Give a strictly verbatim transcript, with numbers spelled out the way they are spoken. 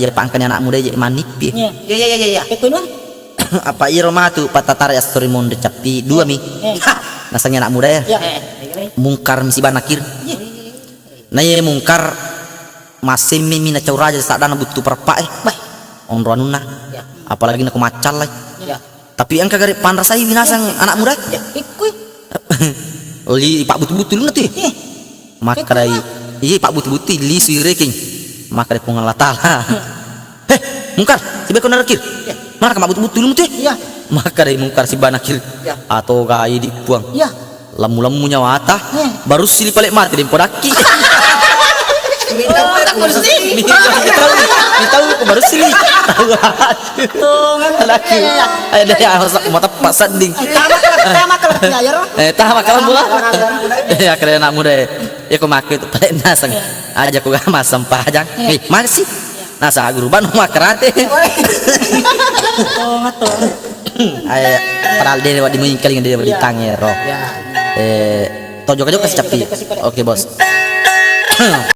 Jadi pangkani anak muda je manippi. Iya. Iya, iya, iya, iya. Apa iro matu patatara astori monri cappi dua mi. Iya. Nasengngi anak muda ya. Iya. Mungkar mi siba Nakir. Iya. Na iya Mungkar masemmi mi nacau raja saddana buttu pereppa e. Bah. Onro anunna. Iya. Apalagi nako maccallai. Iya. Tapi engka gare panrasai binasang anak muda. Iya. Ikkui. Oli pabbutu-butu luna tu. Iya. Makkedai, iya, pabbutu-butu lisu i rekeng. Makkedai Puang Allah Taala. Heh, Mungkar, sibawa ko narekir. Iya. Mana ka mabbutu-butu limu tu? Iya. Makkedai Mungkar sibawa Nakir. Iya. Atau ga idi Puang. Iya. Lemmu-lemmu nyawata, eh, baru sili pale mati den podakki. Minta, minta kursi. Minta, minta, minta, baru sili. Tahu. Iya, iya, iya. Ayo deh, harus aku mau tepat sanding. Eh, tamak lah, tamak lah, ya, ya, Ro. Eh, tamak lah, Bu. Tamak lah, ya, ya. Ya, keren anak muda ya. Ya, aku makai itu paling nasang. Iya. Aja aku gak masam pajang. Iya. Eh, masih. Nasa guru banu makarate. Woi. Betul, betul. Ayo, padahal dia lewat di mengingkaling dia di tangero. Iya. Eh, to jokka-jokka si Capi. Oke, Bos.